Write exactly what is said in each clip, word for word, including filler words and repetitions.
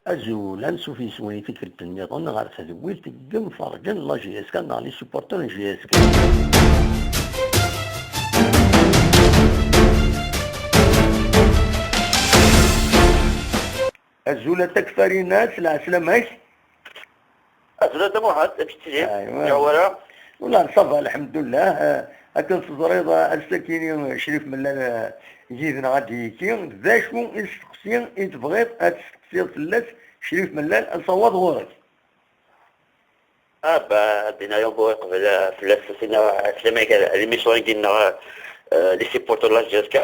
Azul, ansuf yes-wen i tikkelt nniḍen ɣer tedwilt n yimferǧen n la J S K neɣ les supporters n J S K. Azul a Takfarinas, lɛeslama-k? Azul a Dda Muḥend, amek tettili? Aywa. Ǧawara? Wala, ça va, lḥemdullah. Eh, akken teẓriḍ, eh, ass-akini, eh, Crif Mellal, eh, yid-neɣ ad d-yekki. D acu isteqsi i tebɣiḍ ad testeqsiḍ fell-as Crif Mellal, ad sawaḍ ɣur-k? Ah, bah, dina yombo qbel, eh, fell-as, sina, eh, sslam-ik, eh, l'émission-agi-nneɣ, eh, les supporters de la J S K.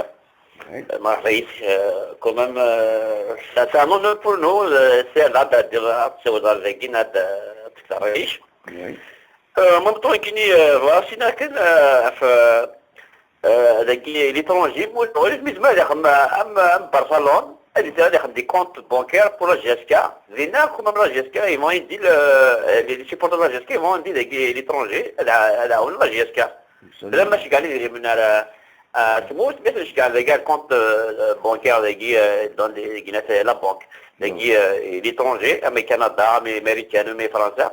Oui. Euh, Marseille, euh, quand même, euh, c'est c'est un honneur pour nous, euh, c'est là, de, de, de, de, de, de, de, de, de, de, de, Oui. Euh, en même temps, kini, euh, voilà, sina kan, euh, f-, euh, dagi, l'étranger, moi, je me dis, mais, am, am, am Barcelone, elle était là, des comptes bancaires pour la J S K. Zina, quand même, la J S K, ils m'ont dit, le, les, les supporters de la J S K, ils m'ont dit, dagi, l'étranger, elle a, elle a, la J S K. Absolument. Là, moi, je gagne, je me dis, euh, euh, c'est moi, mais je gagne, dagi, compte, euh, bancaire, dagi, euh, dans les, dagi, la banque. Dagi, euh, l'étranger, mais Canada, mais Américain, mais Français.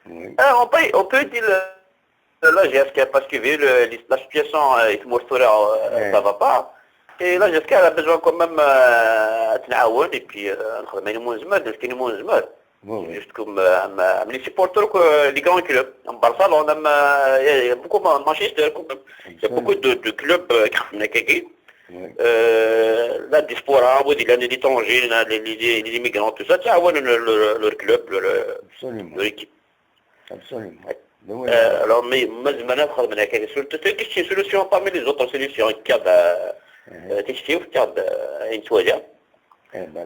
Oui. Euh, on peut, on peut dire, euh, la J S K, parce que vu le, la situation, euh, il faut mourir, euh, ça va pas. Et la J S K, elle a besoin quand même, euh, de et puis, euh, نخدم على المنزمر، parce que المنزمر. Oui, oui. Juste comme, euh, un, un, les supporters, quoi, les grands clubs, en Barcelone, même, euh, il y a, il y a beaucoup, Ma-, Manchester, quand même. Il y a beaucoup de, de clubs, euh, qui font كاكي. Oui. Euh, la diaspora, oui, les, les étrangers, là, les, les, les, les immigrants, tout ça, ça, ouais, le, le, le, leur club, le, le, leur équipe. Absolument. Euh, alors, mais, mais, mais, mais, mais, c'est une solution parmi les autres solutions, il y a, euh, euh, des chiffres, il y a, euh, une toile.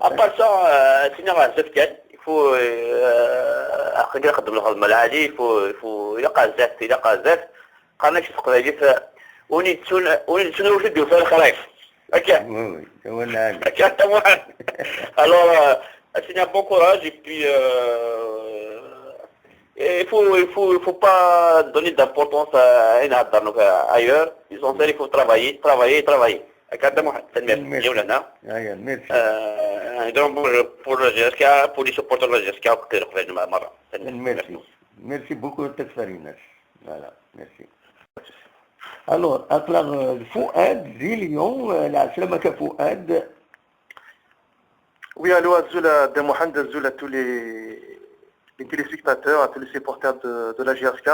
À part ça, euh, c'est une race de fiel. Il faut, euh, après, il faut, il faut, il faut, il y a pas de, il y a pas de, quand même, c'est ce qu'on a dit, euh, on est sur, on est sur le jeu de faire le rêve. Ok. Oui, oui, c'est vrai. Ok, c'est vrai. Alors, euh, c'est un bon courage et puis, euh, et il faut, il faut, il faut pas donner d'importance à, à, à, donc, euh, ailleurs. L'essentiel, il faut travailler, travailler, travailler. Ok, c'est vrai. Merci. Merci. Euh, un grand bonjour pour le J S K, pour les supporters de la J S K, que je revienne ma-, ma-, merci. Merci. Merci beaucoup, Tex Farinas. Voilà, merci. Alors, à travers, euh, Fouad, Zilion, euh, la Slamaka Fouad. Oui, allô, Azul à De Mohamed, Azul à tous les, les téléspectateurs, à tous les supporters de, de la J S K.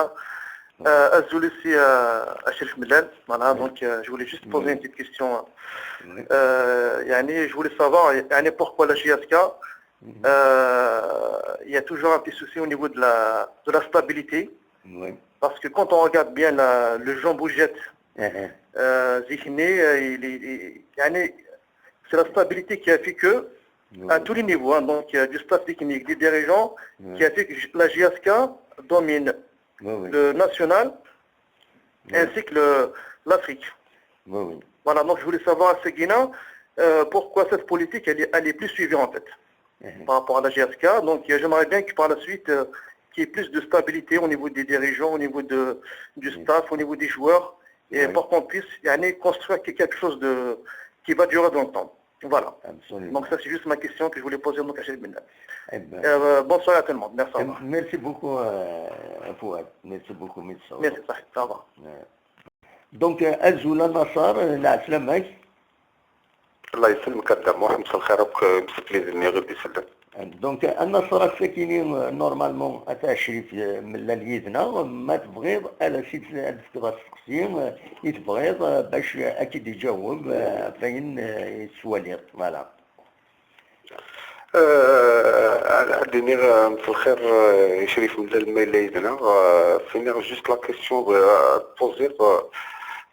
Euh, Azul aussi à, à Chérif Mellal. Voilà, donc, euh, je voulais juste poser une petite question. Oui. Euh, يعني, je voulais savoir, يعني, pourquoi la J S K, euh, il y a toujours un petit souci au niveau de la, de la stabilité. Oui. Parce que quand on regarde bien la, le Jean Bougette, euh, Zihni, euh, il, il, il, يعني, c'est la stabilité qui a fait que, à tous les niveaux, hein, donc, euh, du staff technique, des dirigeants, qui a fait que j-, la J S K domine le national ainsi que le, l'Afrique. Voilà, donc je voulais savoir, Seguina, euh, pourquoi cette politique, elle est, elle est plus suivie en fait par rapport à la J S K. Donc, euh, j'aimerais bien que par la suite, euh, qu'il y ait plus de stabilité au niveau des dirigeants, au niveau de, du staff, au niveau des joueurs, et pour qu'on puisse, يعني, construire quelque chose de, qui va durer dans le temps. Voilà. Absolument. Donc ça, c'est juste ma question que je voulais poser donc à Chérif Mellal. Eh ben. Euh, bonsoir à tout le monde. Merci, au revoir. Merci beaucoup, euh, Fouad. Merci beaucoup, merci. Merci, صحيح. Au revoir. Donc, euh, azul a Nasser, euh, lɛeslama-k. الله يسلمك a Dda Muḥ, مساء الخير akk, euh, imsefliden-nni i ɣ-d-isellen. Donc, a Nasser, ass-akini, euh, normalement, ata Crif, euh, Mellal yid-neɣ, ma tebɣiḍ, ad as-id-, ad d-tefkeḍ asteqsi, euh, i tebɣiḍ, euh, bac, euh, ad k-id-iǧaweb, euh, ɣef wayen, euh, i tettwaliḍ. Voilà. Euh, ad d-iniɣ, euh, مساء الخير, euh, Crif Mellal ma yella yid-neɣ, euh, finiɣ juste la question, euh, ad poser, euh,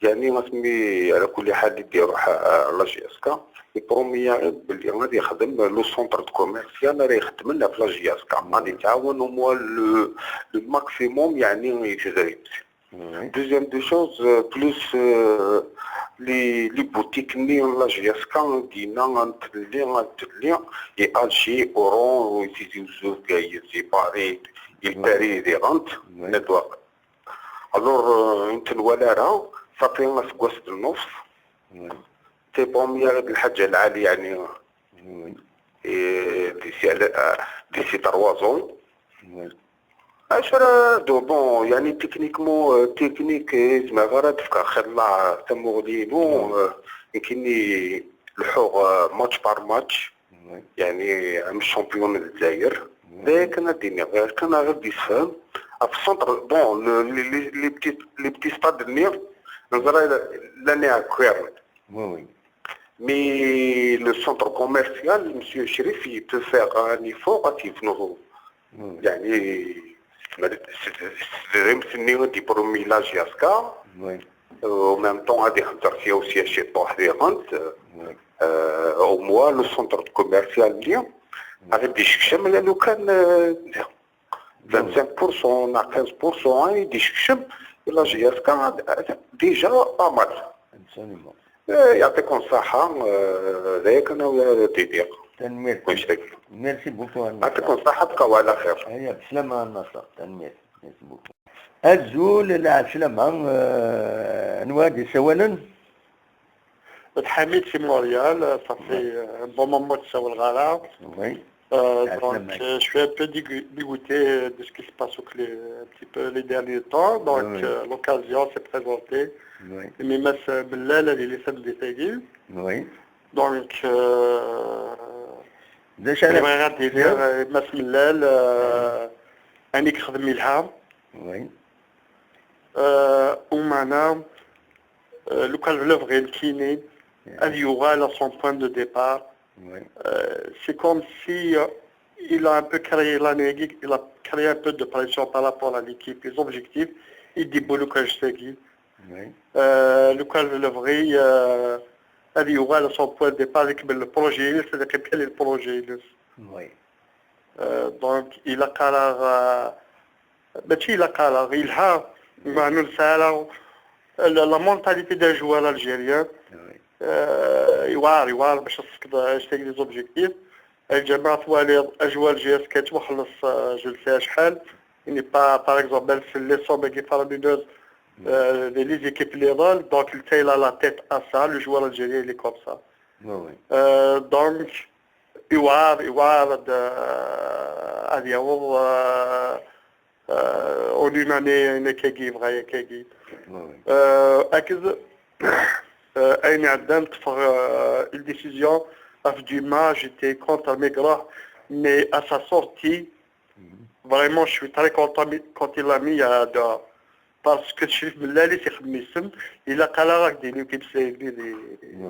يعني, asmi, على كل حال, i d-iruḥ, euh, la J S K, i promis-aɣ-d belli ad yexdem le centre de commerce, yan ara ixedmen ɣef la J S K. Ad yettɛawan au moins le, le maximum, يعني, i tedrimt. Deuxième des choses, euh, plus, euh, les, les boutiques-nni n la J S K, dinna, n tlelli, n tlelli, i Alger, Oran, i Tizi Ouzou, i Paris, i Paris, di Rente, network. Alors, euh, ur ten-nwala ara, ça fait aseggas d nnefs. C'est bon, il y a الحاجة العالية, يعني, et d'ici à la- euh, d'ici trois ans. Acu ara d-, bon, يعني techniquement, euh, technique, eh, zemreɣ ara d-fkeɣ xilla tamuɣli-inu, euh, nekkini leḥḥuɣ, euh, match par match, يعني am champion n Lezzayer. D aya kan ad d-iniɣ, kan ad d-yessefhem. Ɣef centre, bon, le, les, les, les petits, les petits stades-nni, neẓra l'année akwiren. Mais le centre commercial, monsieur Chérif, il peut faire un effort, ad t-yebnu. يعني, s-, s-, s-, s-, des premiers la J S K, euh, en même temps, ad ihedder tia aussi ciṭuḥ diɣen, euh, au moins le centre commercial-nni, ad d-yekcem la lukan, euh, vingt-cinq pour cent, neɣ quinze pour cent, ad d-yekcem la J S K, déjà pas mal. Absolument. Eh, يعطيكم الصحة, eh, d aya kan ara d-iniɣ. Tanemmirt. Merci beaucoup, Anna. يعطيكم الصحة, تبقاو على خير. Aya, بسلامة, Anna. Tanemmirt. Merci beaucoup. Azul, lɛeslama, eh, anwa i d-yessawalen? Lḥamid si Montréal, ça fait, eh, un bon moment ur d-ssawleɣ ara. Oui. Euh, donc, euh, je suis un peu dégu-, dégoûté de ce qui se passe au clé-, un petit peu les derniers temps. Donc, euh, l'occasion s'est présentée. Imi Mass Mellal ad yili tameddit-agi. Donc, euh, bɣiɣ ad d-iniɣ, euh, Mass Mellal, euh, ayen i yexdem yelha. Euh, umeɛna, euh, lukan d lebɣi nekkini, ad yuɣal à son point de départ. Euh, c'est comme si, euh, il a un peu créé l'année, il a créé un peu de pression par rapport à l'équipe, les objectifs, i d-yewwi lukan ccetagi. Euh, lukan d lebɣi, euh, ad yuɣal à son point de départ, ikemmel le projet-ines, ad iqqim kan le projet-ines. Euh, donc, ilaq-aɣ, euh, mačči ilaq-aɣ, yelha, meɛna ur nesɛi ara la, la mentalité d'un joueur algérien. Euh, yewɛer, yewɛer bac ad tessekdeḍ, euh, les objectifs. Lǧameɛ twaliḍ, ajwal J S K yettwaxelleṣ, euh, je ne sais acḥal. Il n'est pas, par exemple, les sommes qui faramineuses, euh, des, les équipes les rôles. Donc, il a la tête à ça, le joueur algérien, il est comme ça. Euh, donc, yewɛer, yewɛer ad, euh, ad yaweḍ, euh, euh, en une année, ayen akkagi, yebɣa akkagi. Euh, akked, euh, ayen iɛeddan, ṭṭfeɣ, euh, une décision ɣef Duma, j'étais contre Megrah, mais à sa sortie, vraiment, je suis très content quand il l'a mis à deux. Parce que Crif Mellal i t-ixemmisem, ilaq ara ad d-yili ukimeslay-nni di, di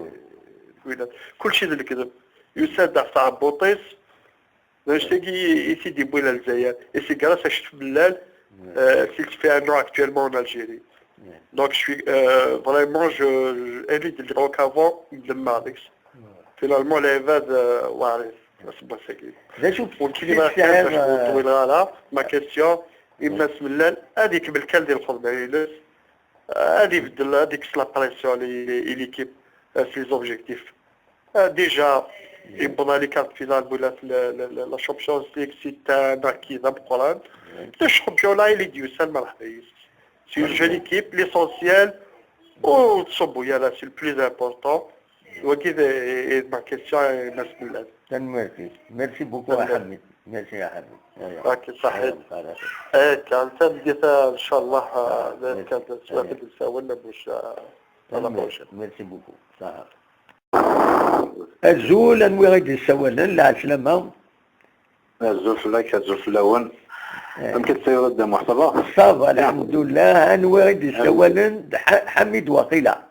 wilat. Kulci d lekdeb. Yusa-d ɣef tɛebbuṭ-is, d annect-agi i t-id-yewwi ar Lezzayer. Et c'est grâce à Crif Mellal, euh, s'il fait un nom actuellement en Algérie. Donc, je suis, euh, vraiment, je, je, ayen i d-ldiɣ akk avant, ndemmeɣ deg-s. Finalement, lɛibad, euh, weɛrit, aseggas-agi. D acu ur nekkini tesɛiḍ, bac ur, euh, ṭwileɣ ara, ma question, i Mass Mellal, ad ikemmel kan di lxedma-ines, ad ibeddel, ad ikkes la pression i, i l'équipe, euh, s les objectifs. Euh, déjà, yewweḍ ɣer les quarts de finale, wala la, la, la, la Champions League, c'est un acquis d ameqqran. Le championnat, il est du seul, merḥba yes. C'est une jeune équipe, l'essentiel, ur tṣubbu ara, c'est le plus important. Wagi d, d ma question, Mass Mellal. Tanemmirt-ik. Merci beaucoup, a Ḥamid. Merci, a Ḥamid. Aya. Ok, ṣaḥit. Aya, xalaṣ. Eh, kan tameddit-a, ncallah, ah, eh, kan taswiɛt i d-nessawel, la bouche, ah, à la prochaine. Merci beaucoup. Ṣaḥit. Azul, anwi i d-yessawalen? Lɛeslama. Azul fell-ak, azul fell-awen. Eh. Amek i tesɛiḍ a Dda Muḥ, ça va? Ça va, lḥemdullah. Anwi i d-yessawalen? D Ḥa-, Ḥamid waqila.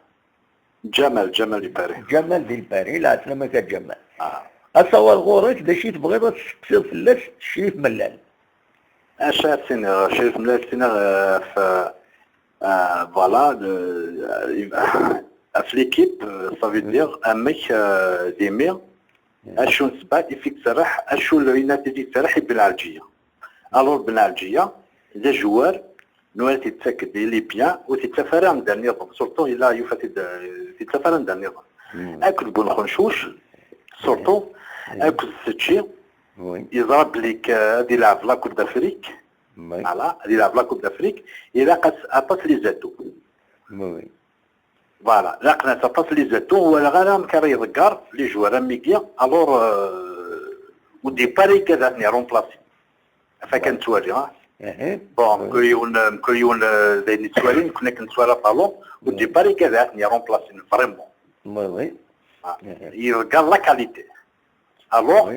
Ǧamal, Ǧamal di Paris. Ǧamal di Paris, lɛeslama-k a Ǧamal. Ah. Asawaḍ ɣur-k, d acu i tebɣiḍ ad testeqsiḍ fell-as Crif Mellal? Acu ara s-iniɣ, Crif Mellal, s-iniɣ, euh, ɣef, euh, voilà, le, euh, ɣef l'équipe, euh, ça veut dire, amek, euh, d imi, acu n ssebbat i t-id-iserreḥ, acu n le, i t-id-iserreḥ i Ben Ɛelǧiya. Alors Ben Ɛelǧiya, d ajewwar, nwala t-ittak-d, il est bien, ur t-ittaf ara anda nniḍen, surtout ila yufa t-id, ur t-ittaf ara anda nniḍen. Akked Bunxencuc, surtout, akked Setci, yeẓra belli k-, ad ilɛeb la Coupe d'Afrique, voilà, ad ilɛeb la Coupe d'Afrique, ilaq-as aṭas les atouts. Voilà, laqen-as aṭas les atouts, ur walaɣ ara amek ara iḍegger les joueurs am wigi, alors, euh, Au départ, i ad ten-iremplacer. Ɣef akken nettwali, ha? Bon, mkul yiwen, mkul yiwen, euh, d ayen yettwali, nekkni akken nettwali abalun, au départ, i ad ten-iremplacer, vraiment. Oui, oui. Ah, il regarde la qualité. Alors,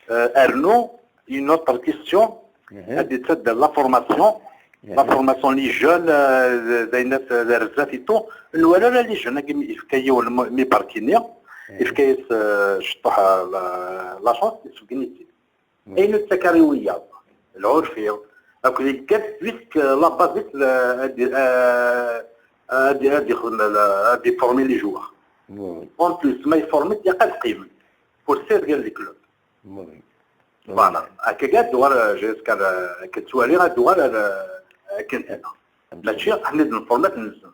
euh, rnu, une autre question, ad d-tadda la formation, la formation n les jeunes, euh, d ayen d rzat et tout, nwala la les jeunes, agi yefka yiwen mi barkini, yefka-yas, euh, cṭuḥ, euh, la, la chance, yessebgen-itt-id. Ayen ur ttakaɣ i wiyaḍ, lɛurfi, akked igad, puisque la base, euh, ad, euh, ad, ad yexdem, ad iformi les joueurs. En plus, ma iformi-t, ilaq ad qqimen pour servir les clubs. Voilà. Akka ad d-tuɣal, euh, jusqu'à, euh, akken ttwaliɣ, ad d-tuɣal, euh, akken tella. Mačči akken i d-nformat nezzem.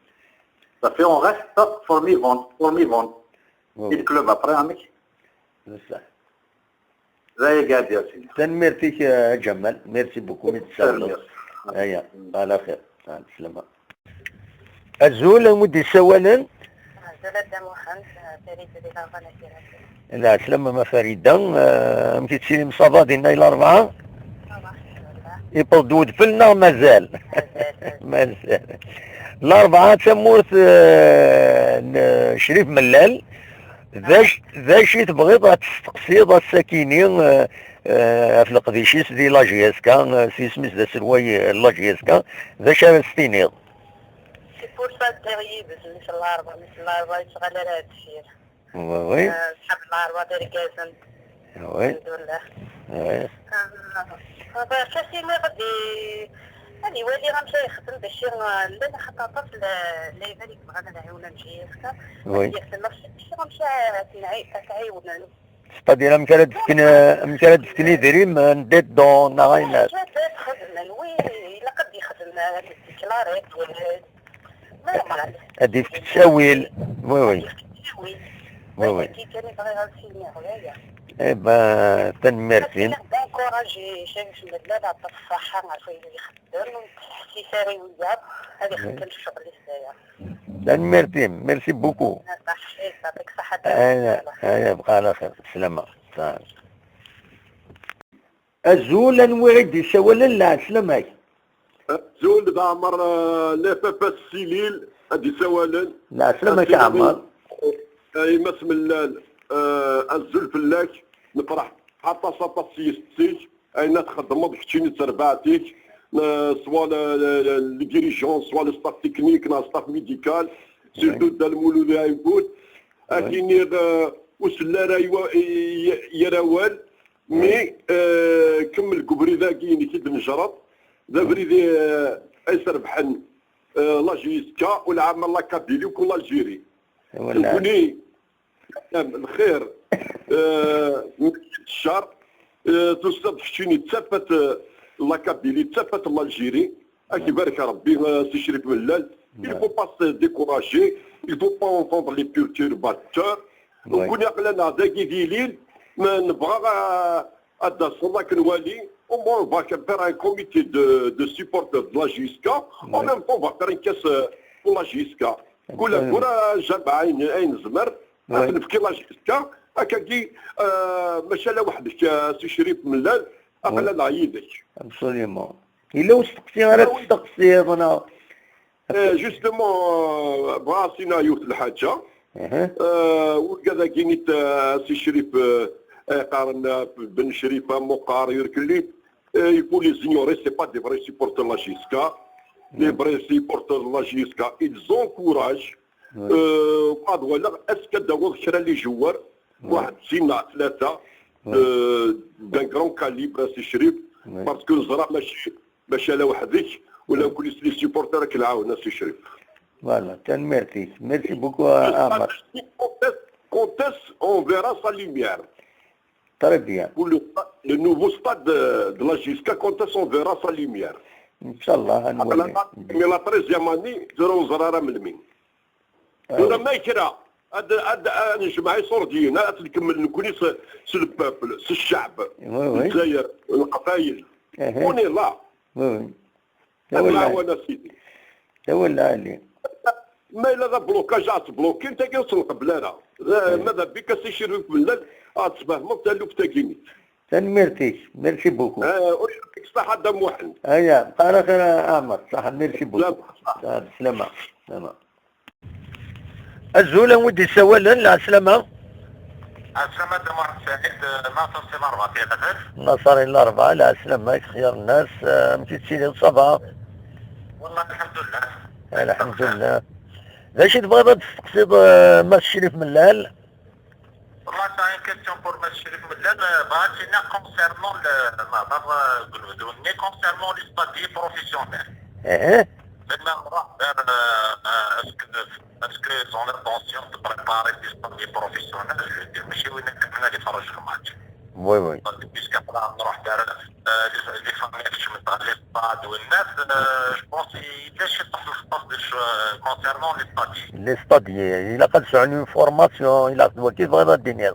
Ça fait on reste forme-vente, forme-vente. Et le club après, amek? Neṣṣeḥ. D aya kan, a Sidi. Tanemmirt-ik a Ǧamal, merci beaucoup mi d-tsawleḍ. Aya, ɛla xir, ɛla slama. Azul, anwa i d-yessawalen? Azul a Dda Muḥend, Farida di Laṛebɛa n At Yiraten. Ɛla slama a Farida, eh, amek i tettilim, ça va dinna i Laṛebɛa? Yewweḍ-d wedfel neɣ mazal? Mazal. Laṛebɛa d tamurt, eh, n Crif Mellal. D acu, d acu i tebɣiḍ ad testeqsiḍ ass-akini, eh, eh, ɣef leqdic-is di la J S K, eh, s yisem-is d aselway, eh, n la J S K, d acu ara s-tiniḍ? C'est pour ça ddiɣ yid-s, mi s Laṛebɛa, mi s Laṛebɛa yettɣal ar deffir. Oui, oui. Eh, ṣṣḥab Laṛebɛa d irgazen. Oui. Alḥemdullah. Oui. Ah, bɣiɣ ad s-iniɣ ad i-, ad iwali amek ara yexdem bac i, eh, llan axaṭer aṭas n, n lɛibad i yebɣan ad ɛiwnen J S K. Oui. Ad yexdem amek, amek ara ten-ɛi-, ad t-ɛiwnen. C'est-à-dire amek ara d-fken, amek ara d-fken idrimen, des dons, neɣ ayen. Ad xedmen, oui, ilaq ad yexdem, ad yeddeklarit, normal. Ad d-yefk ttawil. Oui, oui. Ad yefk ttawil. Oui, oui. Wagi kan i bɣiɣ ad s-iniɣ, waya. Eh ben, tanemmirt-im. Ad iniɣ d encouragé, Crif Mellal, aṭas ṣṣeḥḥa ɣef wayen i ixeddem, ur nettḥessis ara i wiyaḍ, ad ixeddem ccɣel-is d aya. Tanemmirt-im, merci beaucoup. Merḥba, yeɛṭik ṣṣeḥḥa. Aya, aya, bqa ɛla xir, slama. Azul, anwa i d-yessawalen, lɛeslama-k? Azul, d Ɛmer, eh, L F F S Silil, ad d-yessawalen. Lɛeslama-k a Ɛmer. Eh, a Mass Mellal, eh, azul fell-ak. Nefreḥ aṭas, aṭas s yessi-k. Ayen ad txeddmeḍ keččini d terbaɛt-ik, eh, soit le, le, le, les dirigeants, soit le staff technique, neɣ staff médical, surtout Dda Lmulud Ɛibud. Ad k-iniɣ, eh, ur selli ara i wa-, i, i, yir awal, mais, eh, kemmel deg ubrid-agi inek i d-nejreḍ, d abrid, eh, ay s-rebḥen, eh, la J S K, u lɛamma la Kabylie, u l'Algérie. Nekkni, lxir, eh, ccer, eh, tusiḍ-d keččini d tafat, eh, la Kabylie, d tafat l'Algérie, ad k-ibarek Rebbi, eh, si Crif Mellal. Il faut pas se décourager, il faut pas entendre les perturbateurs. Nekkni aql-aneɣ dagi di Lille, ma nebɣa, eh, ad d-taseḍ ad k-nwali, au moins on va faire un comité de, de supporters de la J S K, en même temps on va faire une caisse, eh, pour la J S K. Kul ayyur, a Jameɛ, ayen, ayen nezmer, ad t-nefk i la J S K, akkagi, eh, maca ala weḥd-k, eh, si Crif Mellal, aql-aneɣ yid-k. Absolument. Yella usteqsi ara testeqsiḍ, neɣ? Eh, justement, eh, bɣiɣ ad s-iniɣ yiwet n lḥaǧa. Eh, urgaz-agi-nni, eh, si Crif, eh, ay qqaren, eh, Ben Crif, eh, Muqar, Yurkelli, eh, il faut les ignorer, c'est pas des vrais supporters de la J S K. Les vrais supporters de la J S K, ils encouragent, eh, ad walaɣ, est-ce que ad d-tawiḍ kra les joueurs, waḥed, sin, neɣ tlata, eh, d'un grand calibre, si Crif, parce que neẓra mačči, mačči ala weḥd-k, ula d nekkni s les supporters ad k-nɛawen, a si Crif. Voilà, tanemmirt-ik. Merci beaucoup, a Ɛmer. Quand est-ce, quand est-ce on verra sa lumière? Très bien. Pour le, le nouveau stade de, de la J S K, quand est-ce on verra sa lumière? Inchallah, ad nwali. Mais la treizième année, tura ur neẓri ara melmi. Tura ma kra, ad, ad, ad nejmeɛ iṣurdiyen, ad nkemmel nekkni s, s le peuple, s ccɛeb, Oui, oui. Lezzayer, Leqbayel. Eh, eh. On est là. Oui, oui. Ad nɛawen a sidi. Tawella Ali. Ma yella d ablokaj ad tblokin, tagi ur tt-nqebbel ara. D-, ma d abik a si Crif Mellal, ad tfehmeḍ taluft-agi-nni. Tanemmirt-ik. Merci beaucoup. Ah, ur ṣaḥa Dda Muḥend. Aya, bqa ala xir a Ɛmer. Ṣaḥa, merci beaucoup. Ṣaḥa, slama. Slama. Azul, anwa i d-yessawalen? Lɛeslama. Ɛeslama Dda Muḥend Saɛid, eh, Naṣer si Larebɛa, Tiɣadat. Naṣer i Larebɛa, lɛeslama-k, xyar nnas, eh, amek i tettiliḍ, ça va? Wallah, lḥemdullah. Lḥemdullah. D acu i tebɣiḍ ad d-testeqsiḍ, eh, Mass Crif Mellal? Moi, c'est une question pour Maître Chérif Mellal. Euh, bah, c'est là concernant le, bah, bah, bah, concernant les stadiers professionnels. Maintenant, euh, euh, est-ce que, est-ce qu'ils ont l'intention de préparer des stadiers professionnels? Je veux dire, ماشي وين كنا اللي يتفرج في الماتش. Oui, oui. Parce que puisqu'après, on aura, euh, les, les familles qui sont dans les stades, ou neuf, euh, je pense, il est chez le poste de, euh, concernant les stadiers. Les stadiers, il a une formation, il a, كيف بغينا الدنيا.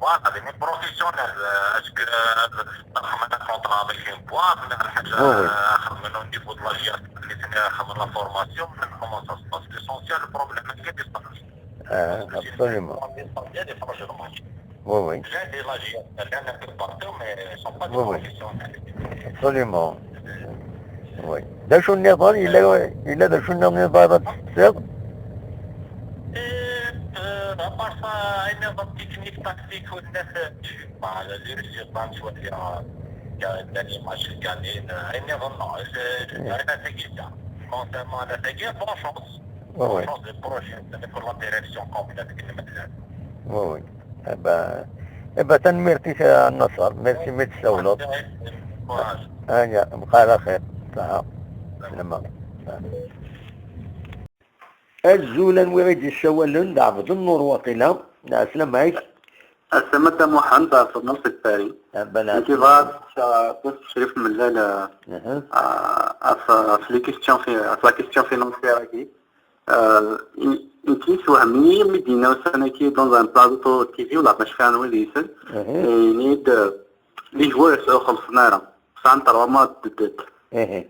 Voilà, des professionnels, euh, est-ce que, euh, نخدم على contrat باش يبوا، من على حاجة، oui, oui, آخر من au niveau de la G S، اللي ثاني آخر من la formation، من comment ça se passe. L'essentiel, le problème, c'est que آه، absolument. Oui, oui. Oui, oui. Absolument. D acu nniḍen? Yella, yella d acu nniḍen i tebɣiḍ ad d-testeqsiḍ? Eh, euh, à part ça, ayen nniḍen technique, tactique, ur nniḍen, bah, les résultats, tu vois, il y a, il y a des matchs gagnés, euh, ayen nniḍen, non, c'est, c'est, c'est, concernant la, bonne chance. Oui, oui. Bonne chance, le projet, c'est pour la direction complète. Oui, oui. Eh ben, eh ben, tanemmirt-ik a Naṣer. Merci mi d-tsawleḍ. Aya, bqa ɛla xir. Ṣaḥa. Slama. Azul, anwi i d-yessawalen? D Ɛebdennur waqila. Ɛeslama-k. Ɛeslama-k a Muḥend, Ɛebdennur si Paris. Nekk bɣiɣ ad d-sseqsiɣ Crif Mellal, euh, ɣef, ɣef les questions fi-, ɣef la question financière-agi. Euh, i-, nekk yessewhem-iyi mi d-yenna ussan-agi dans un plateau T V, wala mačči xir n wid yessen, yenna-yi-d, euh, les joueurs ur xellṣen ara, sɛan trois mois de dette. Oui,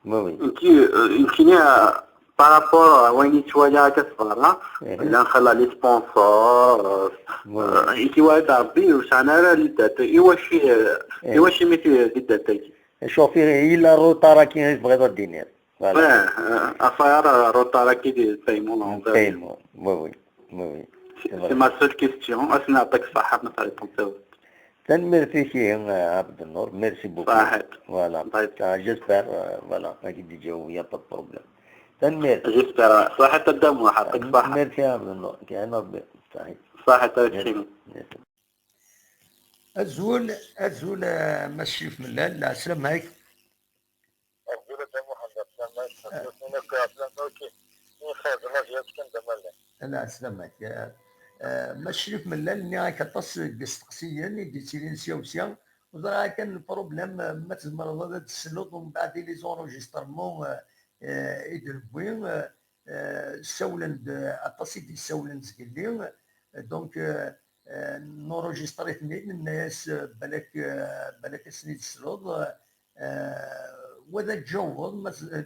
oui. Nekk, euh, nekkini, euh, par rapport à wayen i ttwaliɣ akka s berra, llan xilla les sponsors, euh, euh, i ttwali Rebbi ur sɛan ara les dettes. Iwacu, euh, iwacu mi t-, les dettes-agi? Acu ɣef yella retard-agi i tebɣiḍ ad d-tiniḍ? Voilà. Ouais, euh, affaire, euh, retard-agi de paiement, là, on va dire. Paiement, oui, oui, oui, oui. C'est vrai. C'est ma seule question. Ad s-nɛeṭṭik ṣṣeḥḥa ma tṛipundiḍ. Tanemmirt-ik, euh, Ɛebdennur. Merci beaucoup. Ṣaḥit. Voilà. Bye. Ah, j'espère, euh, voilà, ad k-id-iǧaweb, y a pas de problème. Tanemmirt. J'espère. Ṣaḥit a Dda Muḥ, yɛṭik ṣṣeḥḥa. Merci a Ɛebdennur. Kan Rebbi. Ṣaḥit. Ṣaḥit a Dda Muḥ. Merci. Azul, azul, a Mass Crif Mellal, lɛeslama-k. Azul a Dda Muḥend, ɛeslama-k. Ɛeslama-k. Ɛeslama-k. Xir, d laǧyat kan d amalal. Lɛeslama-k. Eh, eh, Mass Crif Mellal, nniɣ-ak aṭas n yisteqsiyen i d-yettilin sya u sya. Ẓriɣ kan le problème, eh, ma tzemreḍ ad d-tesleḍ, umbeɛd i les enregistrements, eh, eh, i d-newwi, eh, eh, ssawlen-d, aṭas i d-yessawlen zgelli. Donc, eh, eh, nenregister-iten-id, nenna-yas, eh, balak, eh, balak ad sen-id-tesleḍ, eh, wa d ad tjawbeḍ, ma z-, eh,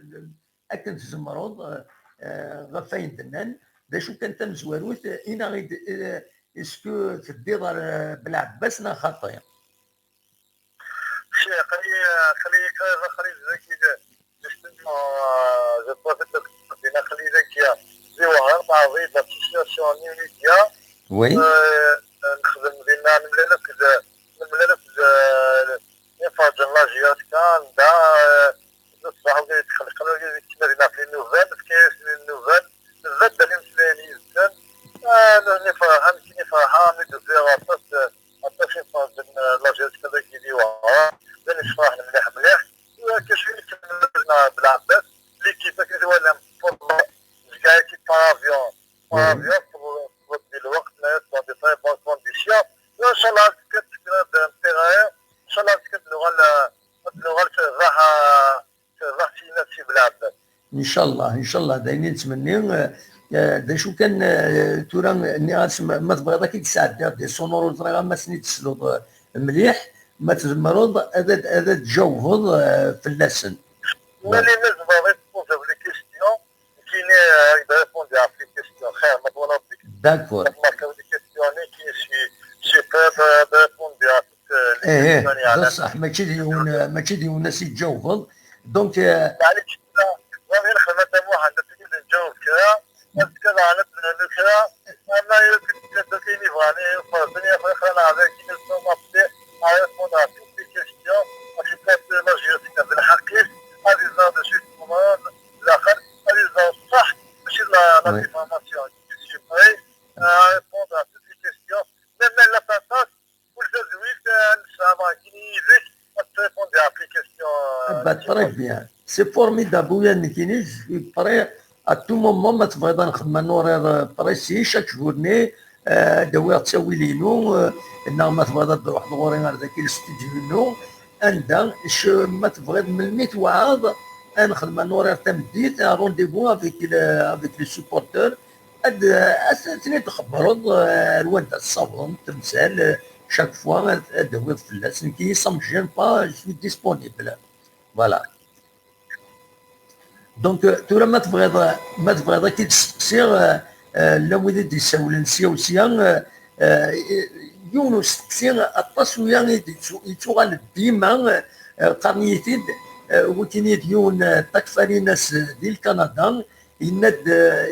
akken tzemreḍ, eh, eh, ɣef wayen d-nnan. D acu kan tamezwarut, eh, ini-aɣ-id, eh, est-ce que teddiḍ ɣer, eh, Belɛebbas neɣ xaṭi? Aql-i, aql-i, aql-i dagi d, justement, euh, je profite de, aql-i dagi di Wehran, teɛreḍ-iyi-d l'association New Media. Oui. Euh, nexdem dinna, nemlal akked, nemlal akked, euh, iferǧen n la J R K, anda, euh, d ṣṣbeḥ wigi yetxelqen, wigi yekna dinna ɣef les nouvelles, nefka-yasen les nouvelles, nbaddel imeslayen yid-sen. Ah, nitni ferḥen, nekkini ferḥeɣ, mi d-ufiɣ aṭas, aṭas iferden, eh, la J R K dagi di Wehran, llan yessefraḥen mliḥ, mliḥ. Tura akka cwi nekmel Belɛebbas, l'équipe akken twalam, tfeḍleḍ, zga-agi par avion, par avion, tfeḍleḍ di lweqt, ma yas dans de très bonnes conditions. Inchallah, ad tekkiḍ tekkiḍ n terrain, inchallah, ad tekkiḍ nuɣal, ad nuɣal terbeḥ, eh, Terbeḥ tiyina si Belɛebbas. Ncallah, ncallah, d ayen i nettmenni. Eh, eh, d acu kan, eh, tura nniɣ-as ma, ma tebɣiḍ ad k-id-sɛeddiɣ des sonores, ur ẓriɣ ma ad sen-id-tesleḍ, eh, mliḥ, ma tzemreḍ ad, ad, ad d-tjawbeḍ, eh, fell-asen. Mali ma tzemreḍ ad tpozeḍ les questions, nekkini, eh, ad k-d-répondi ɣef les questions, xir, ma twalaḍ deg. D'accord. Ad tmarkaḍ les questions-nni, nekkini je suis, je suis prêt ad répondi à toutes, eh, Ih, ih, d ṣṣeḥ, mačči d yiwen, mačči d yiwen as-iǧawbeḍ. Donc, euh, Maɛlic, ẓer, ɣer lxedma n Muḥend, ad tili nǧaweb kra, ad tkad ɛad nernu kra, ama yakk d akken i bɣan, i ferzen, i xlan ɛad akin, ad répondre à toutes les questions, ad yeffeɣ la J S K d lḥeqq-is, ad iẓer d acu i d-teḍran, daxel, ad iẓer ṣṣeḥ, mačči d la, la diffamation. Je suis prêt à répondre à toutes les questions, même la patate, ur tazwilt, eh, nesɛa akin yid-k, ad trépondi ɣef les questions, eh, Bah, très bien. C'est formidable, oui, nekkini, je suis prêt à tout moment, ma tebɣiḍ ad nexdem un horaire, euh, précis, chaque journée, euh, ad d-awiɣ ttawil-inu, euh, neɣ ma tebɣiḍ ad d-truḥeḍ ɣur-i ar daki le studio-inu, anda, je, ma tebɣiḍ melmi tewɛaḍ, ad nexdem un horaire tameddit, un rendez-vous avec le, avec les supporters, ad, ad ten-id-txebbreḍ, eh, ar wanda tessawḍem temsal, eh, chaque fois ad, ad d-tawiḍ fell-as. Nekk, ça me gêne pas, je suis disponible. Voilà. Donc, euh, tura ma tebɣiḍ, ma tebɣiḍ ad k-id-steqsiɣ, euh, euh, llan wid i d-yessawlen sya u sya, euh, euh, yiwen usteqsi aṭas uya i d-yettu-, yettuɣal dima, euh, qqaren-iyi-t-id, euh, wikini d yiwen, euh, Takfarinas di Lkanada, yenna-d,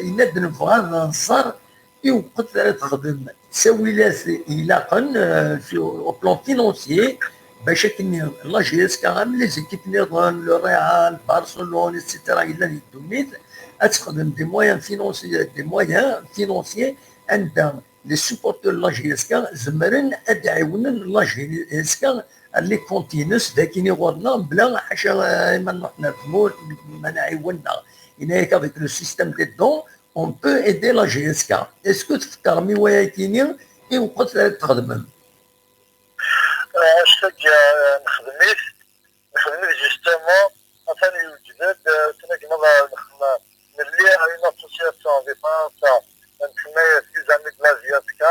yenna-d nebɣa ad nẓer i weqt ara texdem ttawilat ilaqen, euh, sur, au plan financier, bac akken la J S K am les équipes niḍen, le Real, Barcelone, et cetera, yellan di ddunit, ad texdem des moyens financiers, des moyens financiers anda les supporters n la J S K zemren ad ɛiwnen la J S K ar les comptes-ines d akin i ɣur-neɣ, mebla ḥaca, eh, ma nruḥ ar tmurt, ma nɛiwen-neɣ. Yenna-yak avec le système des dons, on peut aider la J S K. Est-ce que tfekkṛem i wayakini i weqt ara txedmem? Eh, hashtag, eh, nexdem-it, nexdem-it justement, atan yewjed-d, eh, ttnagmeɣ, eh, nexdem, nelli une association di Fransa, nsemma-yas les Amis de la J S K,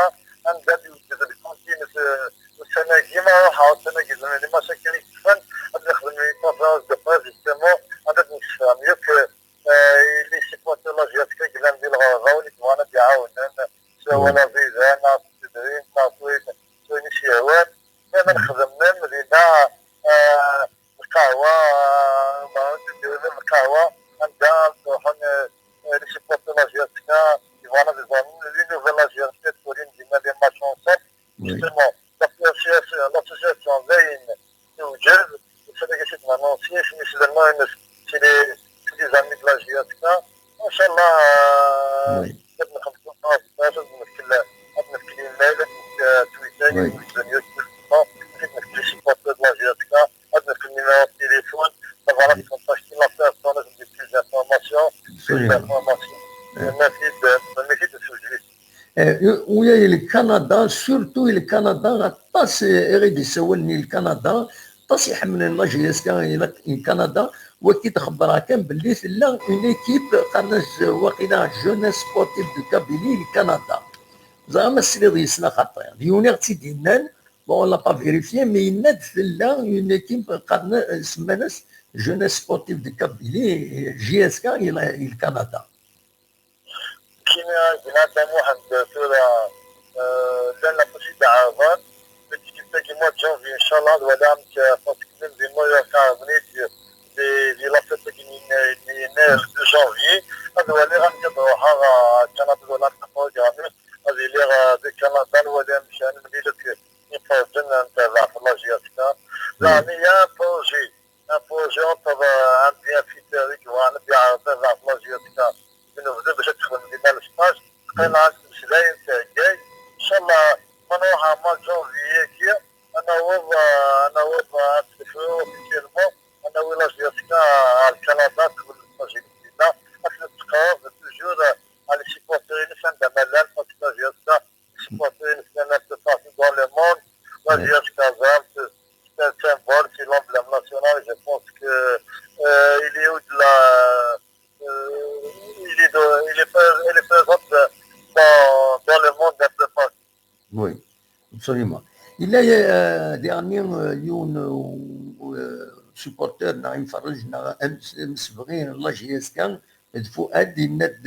anda d-yewjed lkantin, eh, ussan-agi, ma ruḥeɣ ussan-agi, zemren les massacres i yeṭṭfen, ad nexdem une conférence de presse, justement, anda d-nessefhem yakk, eh, eh, les supporters n la J S K yellan di lɣerba, win i yebɣan ad d-iɛawnen, s wala ẓidan, neɣ s tedrimt, neɣ s wayen, s wayen i s-yehwan. Nexdem même dinna, eh, lqahwa, eh, lqahwa, anda ruḥen, eh, les supporters n la J S K, yebɣan ad iẓren les nouvelles n la J S K, ttwalin dinna les matchs ensemble. Justement, l'association, l'association dayen tewjed, ussan-agi i d-nanunsi isem-is, le nom-ines, c'est les, c'est les Amis de la J S K. Inchallah, euh, ad nexdem conférence de presse, ad nefk, ad nefk l'email, ad nefk, euh, Twitter, ad nefk, ad nefk les supporters de la J S K, ad nefk le numéro de téléphone, ma bɣan ad contacter la personne, ad nefk plus d'informations, plus d'informations. Nefk-it, nefk-it sujli. Eh, u-, uya i Lkanada, surtout i Lkanada, aṭas, eh, i ɣ-id-issawalen i Lkanada, aṭas iḥemmlen la J S K i Lak-, i Lkanada, wagi d-xebbreɣ kan belli tella une équipe, qqaren-as, eh, waqila Jeunesse Sportive de Kabylie i Lkanada. Ẓriɣ ma tesliḍ yes-s neɣ xaṭi. D yiwen i ɣ-tt-id-yennan, bon, on l'a pas vérifié, mais yenna-d tella une équipe, qqaren, eh, semman-as Jeunesse Sportive de Kabylie, eh, J S K i la-, i Lkanada. Kina gina Dda Muḥend tura, eh, llan aṭas i d-ɛerḍen. Deg tikkelt-agi, mois de janvier, inchallah, ad waliɣ amek, eh, ad tkemmel di New York, ɛerḍen-iyi-d di, di la fête-agi n, n, n, le deux janvier. Ad waliɣ amek ad ruḥeɣ, eh, Canada, ad waliɣ amek programmi, ad iliɣ, eh, di Canada, ad waliɣ amek ad nemlil akk imferrǧen n terbaɛt n la J S K. Daɣen, il y a un projet, un projet entre, euh, un bienfaiteur i yebɣan ad iɛreḍ ad iɛreḍ la J S K. Di unebdu bac ad texdem dinna le stage. Qqim ad ttmeslayen, thegga-d. Inchallah, ma nruḥ ar mois de janvier-agi, ad naweḍ, euh, ad naweḍ, euh, ad tt-nefru officiellement, ad nawi la J S K ar Canada, ad texdem le stage dinna, ad tt-teqreḍ toujours, euh, à les supporters-ines anda ma llan, parce que la J S K supporter un peu partout dans le monde. La J S K Zam, c'est, c'est un symbole, c'est l'emblème national. Je pense que, euh, il est au-delà, euh, il est de, il est pré-, il est présent dans, dans le monde un peu partout. Oui, absolument. Il y a, euh, dernier, euh, yiwen, euh, supporter, neɣ imferrej, neɣ am-, amsebɣi n la J S K, d Fuad, yenna-d,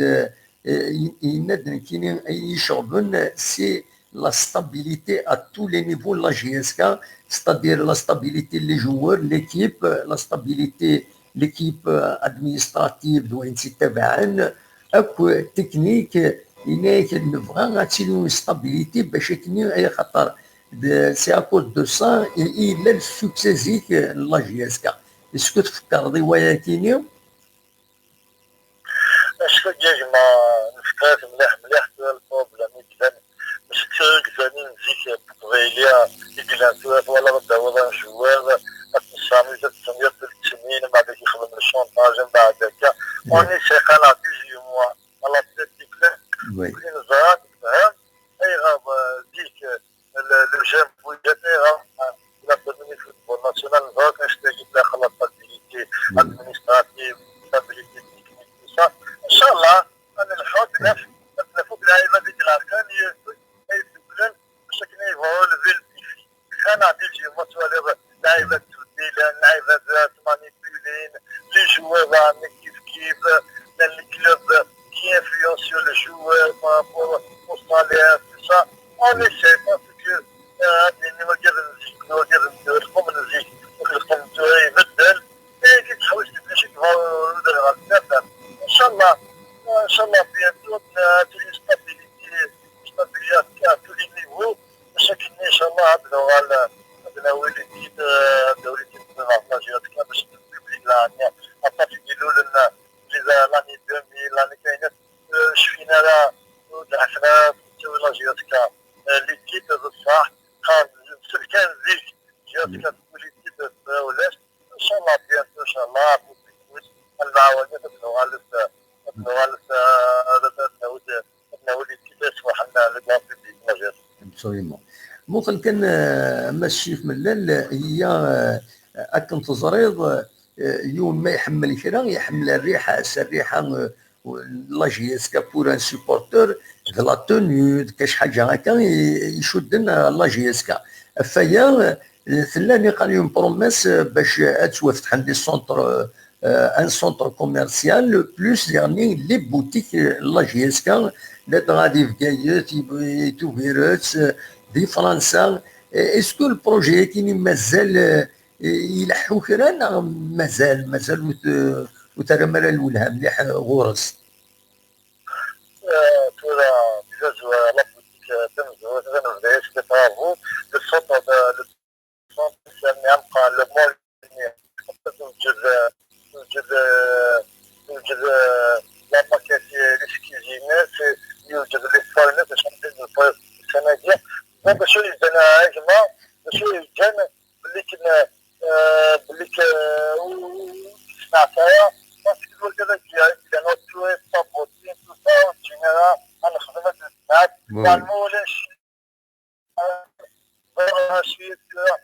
eh, yenna-d nekkini ayen iceɣben, c'est la stabilité à tous les niveaux de la J S K, c'est-à-dire la stabilité des joueurs, l'équipe, la stabilité, l'équipe, euh, administrative, d wayen tt-ittabaɛen, akk technique, yenna-yak nebɣa ad tili une stabilité bac akken, ay xaṭer d-, c'est à cause de ça i, i yella le succès zik n la J S K. Est-ce que tfekkreḍ i wayakini? Acku a gma, nefka-t mliḥ, mliḥ, tura lproblème i yellan. Mačči d tirugzanin n zik n teqbayli i yellan tura, twalaḍ ad d-tawiḍ un joueur, ad t-tessamiḍ, ad t-tenniḍ ttinin, mbeɛd ad k-yexdem le chantage, mbeɛd akka. On essaie, qqareɣ dix-huit mois à la tête du club. Oui. Ur neẓra, nefhem ayɣer, euh, zik, euh, le, le jeune Bouyaté, hein, il a domminé le football national, donc, c'est la stabilité administrative, stabilité technique, tout ça. Inch'Allah, on est le choix de neuf, neuf ou de la Eva de la Cannes, et de plein, chacun va relever le défi. Quand on a dit, moi, tu vas aller, la Eva de Dylan, la Eva de Manipuline, les joueurs, là, mais qui, qui, euh, dans les clubs, euh, qui influencent sur le joueur par rapport au salaire, tout ça. On essaie, parce que, euh, les numéros de musique, les numéros de musique, comme musique, donc le conducteur, il veut d'elle, et il travaille sur le musique, va, euh, de la, de la, Inch'Allah, Inch'Allah, bientôt, euh, tu es stabilisé, stabilisé à tous les niveaux. Chaque année, Inch'Allah, on aura le, on aura le titre, euh, de l'équipe de la Géotique, parce que le public là, on a pas fini le, le, les, euh, l'année deux mille, l'année كاينة، euh, شفينا لا، ودعفنا في la Géotique. Euh, l'équipe بصح، كان سلكان زيك، Géotique تكون l'équipe ولاش. إن شاء الله، bientôt، إن شاء الله، المعاونة تبنوها لس-، تبنوها لس-، هذا تبنوها، تبنوها l'équipe، سمحنا le grand public، ما جاش. Absolument. Muqel kan, euh, Mass Chif Mellal, هي, euh, akken teẓriḍ, euh, yiwen ma iḥemmel kra, iḥemmel rriḥa-s, rriḥa, euh, la J S K pour un supporter, d la tenue, d kac ḥaǧa akka i, icudden la J S K. Ɣef waya, euh, tella niqal une promesse, euh, bac ad ttwafetḥen des centres, euh, un centre commercial, plus diɣenni les boutiques, euh, la J S K, ladɣa di Bgayet, i, i Tubiret, euh, di Fransa. Est-ce que le projet-agi mazal, euh, ileḥḥu kra neɣ mazal, mazal ur t-, ur terram ara lwelha mliḥ ɣur-s? Euh, tura, déjà, je vois la boutique, euh, tamezwarut, ad nebda-yas les travaux, le centre de, le centre, c'est un, le mall, توجد، توجد، توجد la maquette, les cuisines, يوجد les farines، باش نبدا نفرز السنة هادي. Donc، شو يجينا هجمة، شو يجينا، بلي كنا، آه، بلي ك-، آه، و-، سمعتها، parce que الوالدة ما جاية، لأنه تو صابوتين، تو صا، جينا، أنا خدمت الساعات، Oui. يعني، ما ولاش. آه، آه، شوية، آه،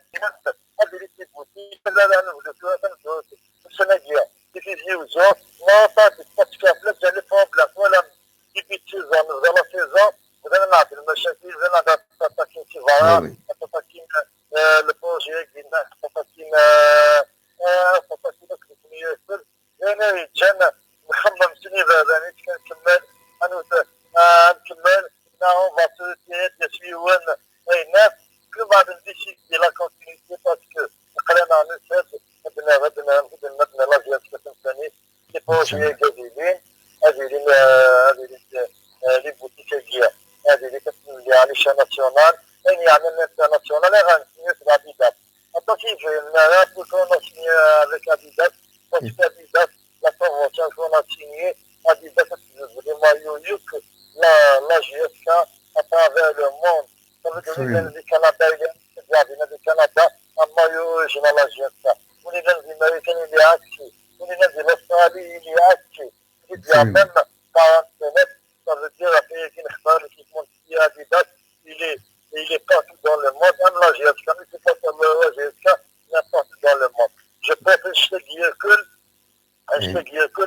هذه اللي تيبوتي، لا، لا، نبدو، نبدو، السنة الجاية، تيزي وزو، ما صافي، parce que بلا جا les problèmes، ولا début de saison، نبدا la saison، بدينا نعرف المشاكل، بدينا نعرف التاكين كيفارا، Oui, oui. التاكين، آه، البروجي، قلنا، التاكين، آه، آه، التاكين كيفارا. أنا جانا نخمم سني بعد، يعني، كنكمل، أنا وت-، آه، نكمل، نا، on va se retirer de suivre أي ناس، كل بعد نديسيدي la continuité، parce que قرانا نسات، بدنا، بدنا، بدنا، بدنا la vie كتنساني، les projets قاعدين، هذه اللي، آه، هذه اللي، آه، les boutiques هي، هذه اللي كتولي على l'échelle nationale، يعني، يعني، internationale، غنسميو في العبيدات. Après, il fait une erreur pour qu'on a signé avec Adidas. Parce que Adidas, la convention qu'on a signée, Adidas, c'est des maillots يوك la, la J S K à travers le monde. Ça veut dire, Absolument. Le Canada, il y a, il y a le Canada, un maillot original la J S K. On est dans les Américains, il est acquis. On est dans l'Australie, il est acquis. Il y a Absolument. Même quarante minutes, ça veut dire, après, il y a une expérience qui monte ici à Adidas, il est, il est partout dans le monde, même la G S K, mais c'est pas seulement la G S K, n'importe dans le monde. Je préfère, je te dis que, je te Oui. Dis que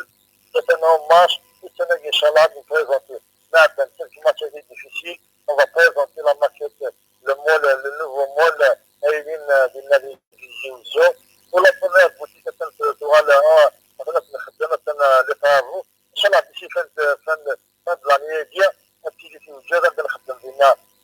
c'est un hommage, tout ce que, Inch'Allah, nous présenter. Mais attends, c'est une matière difficile, on va présenter la maquette, le mall, le nouveau mall, Aïlin, euh, de la Télévision. Pour la première boutique, c'est un peu, tu vois, là, on va faire les travaux. إن شاء الله d'ici fin de, fin de, fin de l'année هادي غتولي توجد، غنبدا نخدم بينا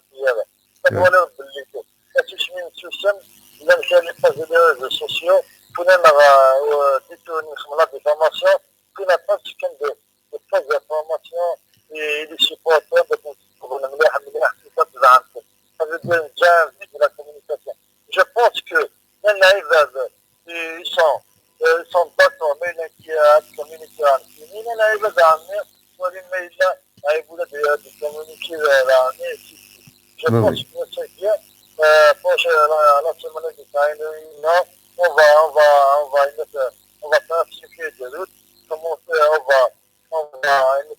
ur-tt-id-ttawin ara. Ma twaliḍ belli asusmi n tsusem, llan kra les pages, les réseaux sociaux, founen-aɣ, euh, détourner, nxeddem la diffamation, founen aṭas kan de, de fausses informations et les supporters, donc, on se trouve mliḥ, mliḥ, tout ça, tebɛen-ten. Ça veut dire, déjà, un vide de la communication. Je pense que, même les, ils sont, euh, ils sont d'accord, mais il y a qui a communiqué en fini, mais là, il va dormir, pour les mails, là, il voulait de, de communiquer, euh, là, mais si, si. Je Oui, pense oui. que c'est bien. Euh, pour, euh, la, la semaine de Chine, non, on va, on va, on va, on va faire ce qui est de route. Comment faire, on va, on va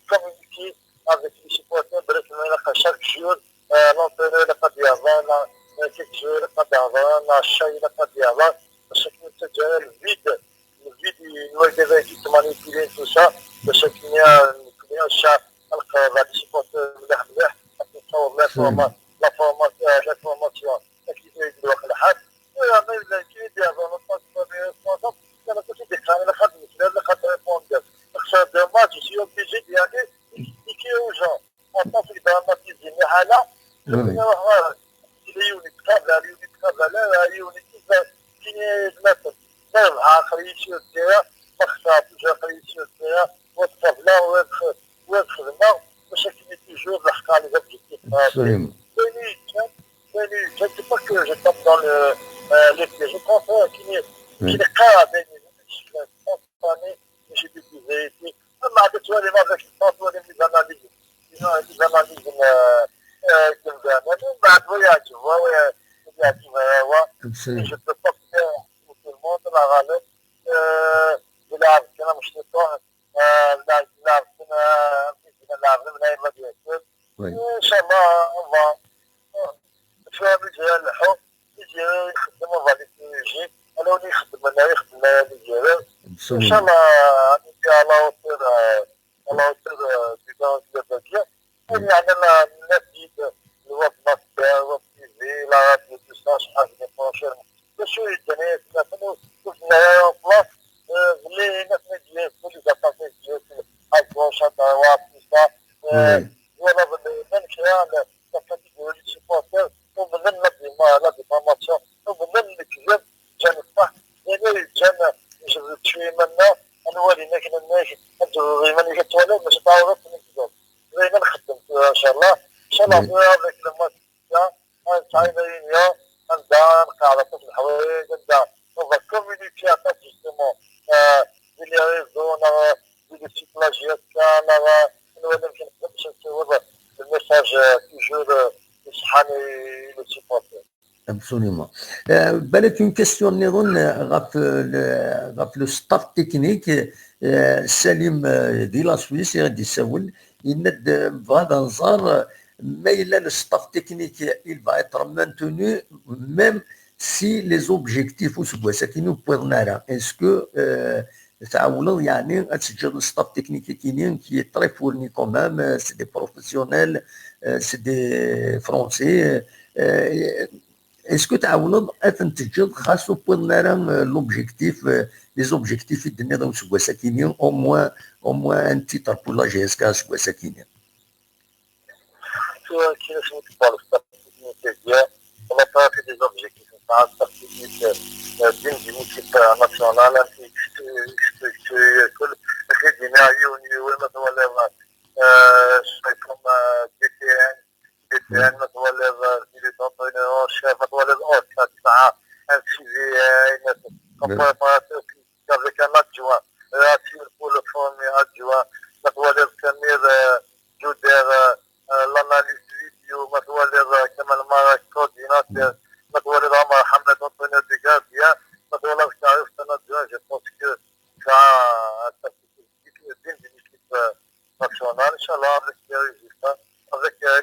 communiquer avec les supporters, bref, mais là, chaque jour, euh, l'entraîneur, il n'a pas dit avant, là, euh, quelques jours, il n'a pas dit avant, là, chat, il n'a pas dit avant. Parce que c'est déjà le vide. Le vide, il nous a été manipuler tout ça. Parce qu'il y a, il y a un chat, alors que va les supporters, là, là, parce que ça, on met C'est la formation, la formation, la qui fait de l'Ouest. Et la même, la qui est bien dans le sens de la responsable, c'est la société qui a la carte, la carte répondeur. Donc, c'est dommage, je suis obligé d'y aller, expliquer aux gens. En tant que dans ma cuisine, mais là, Oui, oui. Il est unique, là, il est unique, là, il est unique, là, qui est le maître. Même, après, ici, au terrain, parce que ça a toujours appelé ici, au terrain, votre problème, votre, votre, non, mais c'est qu'il est toujours, là, quand les objectifs, euh, Absolument. C'est lui, hein, c'est lui. Je ne sais pas que je tombe dans le, euh, les pièges. Je pense, euh, qu'il est, Oui. Qu'il est clair, mais je suis spontané, j'ai des vérités. Mbeɛd ad twalim avec le temps, twalim les analyses, les analyses n, euh, euh, n yimdanen. Mbeɛd wa yeɛǧeb wa, wa yeɛǧeb wa. Absolument. Je peux pas faire pour tout le monde, la غالب. Euh, يلعب كلام الشيطان. آه، لاعب، لاعب، آه، لاعب، لاعب، لاعب، لاعب. Oui. إن شاء الله، on va، آه، في هذا الجهة نلحو، يجي يخدم، on va les corriger. أنا ولي يخدم، أنا يخدم، أنا اللي يجي. إن شاء الله، يعني، à la hauteur، آه، à la hauteur، آه، du temps de la guerre. يعني، أنا الناس يد-، الواتساب، الواتساب، la radio، tout ça، شحال من prochaine. باش يدني يتنافن وكنا en place، آه، اللي ناس ما يجيش، كل زعما ما يجيش، à gauche، à droite، tout ça. آه، Oui. Voilà، بال-، même كرا، لا، لا، كتجيو les supporters، ومن لا ديما، لا ديفاماسيون، ومن الكذب، جا الصح، يعني جا نجبد شوية منا، نولي ناكل الناس، نجبد ديما اللي كتولى، باش تعاود نكذب. دايما خدمت، إن شاء الله. إن شاء الله، Oui. في هذاك الماتش، نسعى إلى يونيو، نبدا نقرا على طفل الحوايج، نبدا on va communiquer après justement، آه، في les réseaux، نرى في les sites، la J S K، نرى نولي يمكن باش نصور le message، آه، toujours، آه، يصحاني les supporters. Absolument. آه، بالك une question نظن، آه، غف ال-، غف le staff technique، آه، سليم، آه، دي la Suisse غادي يسول، يند بغا نزار، آه، ما إلا le staff technique il va être maintenu même si les objectifs ur seg wass akkin ur wwiḍen ara. Est-ce que, euh, تعولض يعني أتسجل le staff technique كيني qui est très fourni quand même, euh, c'est des professionnels, euh, c'est des Français, euh, est-ce que تعولض أتنتجض خاص وبوين نرى، euh, l'objectif, euh, les objectifs يدني ذا سوى ساكيني au moins, au moins un titre pour la G S K سوى ساكيني. Tura kra n tbal statistique, on a pas fait des objectifs, on a statistique, euh, d'une, d'une équipe, euh, nationale, un petit, euh, structure, كل، كي دينا يونيو، ما تولى، euh, je sais comme, euh, D T N, D T N, ما تولى، euh, le directeur d'entraînement en chef, ما تولى، oh, ça, ça, un C V A, une préparateur avec un adjoint, euh, pour le premier adjoint, ما تولى، Samir, euh, Jouder, euh, euh, l'analyse vidéo, ما تولى، euh, Kamal Mara, coordinateur, ما تولى، عمر حماد, entraîneur de gardien, ما تولى، Sharif, un adjoint, je pense que ça, ça, c'est une, une équipe, euh, nationale, إن شاء الله, avec des résultats, avec, euh,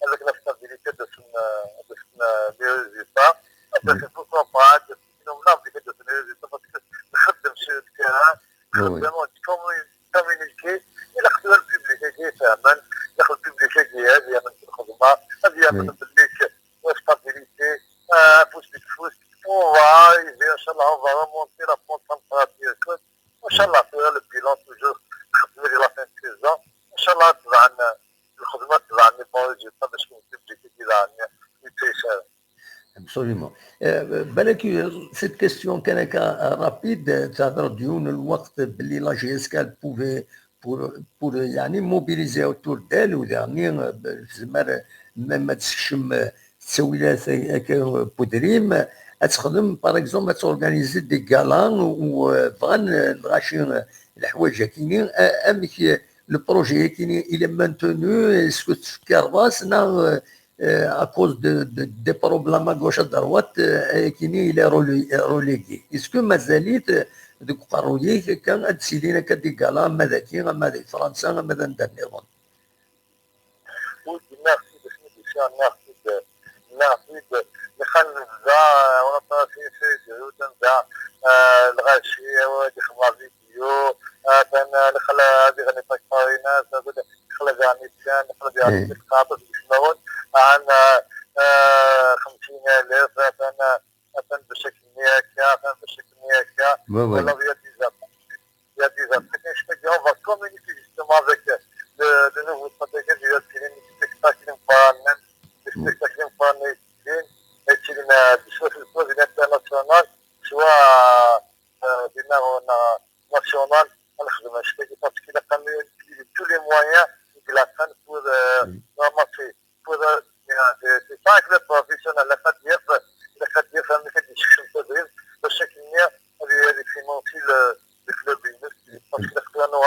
avec la stabilité de son, euh, de son, euh, des résultats. Parce que pourquoi pas, de son, de son résultat, parce que نخدم sur le terrain, Oui, oui. نخدم commu-, communiquer, إلا خدمنا le public كي يفهمن، إلا خدم le public كي يهدي من الخدمة، هذه من Oui. البليك، la stabilité, آه، فوز بتفوز. On va arriver, إن شاء الله, on va remonter la pente, ça me fera plaisir. وإن شاء الله, c'est le bilan toujours, نخدم la fin de saison. إن شاء الله, تبعنا الخدمة، تبعنا les bons résultats باش نكون في الجديد عندنا في التيشيرت. Absolument. Euh, بالك, euh, cette question كان هكا rapide, euh, تهضر ديون الوقت باللي la G S K pouvait pour, pour, يعني, mobiliser autour d'elle, ويعني, euh, تزمر même ما تسكشم, euh, التسويلات هكا بودريم, ad تخدم, par exemple, ad تorganiser des galas, و, euh, بغان, euh, الغاشي, euh, الحوايج هكيني, euh, amek, euh, le projet هكيني, il est maintenu, est-ce que تفكر راس, نا, euh, euh, à cause de, de, des problèmes à gauche, à droite, euh, هكيني, il est relé-, relégué. Est-ce que مازاليت, euh, deg uqerruy-ik kan ad d-silin akka des galas, ama dagi, ama di Fransa, ama d anda nniḍen? Oui, merci, merci, merci, merci, merci. Nixal nebda, on a passé, c'est de, nebda, euh, lɣaci, ad ixdem la vidéo, euh, atan, euh, lxala, ad iɣni takfarinas, ad ixla daɣen iskan, lxala daɣen isqaṭ, ismawen, عن, euh, euh, خمسين ألف, atan, euh, atan bac akken akka, atan bac akken akka. Oui, oui. Wala, il y a des attaques. Il y a des attaques. Et je me dis, on va communiquer justement avec, euh, le, le nouveau spectacle, il y a des spectacles, des spectacles, euh, des spectacles, euh, des, euh, des, euh, des soirées internationales, soit, euh, des na-, na-, nationales, à la, parce qu'il a quand même utilisé tous les moyens, il a quand même pour, euh, ramasser. Pour, euh, c'est, c'est pas un club professionnel, la F A D F, la F A D F, elle fait des choses, ça veut dire, de chaque année, elle est, elle est financée, le, le club, parce que la,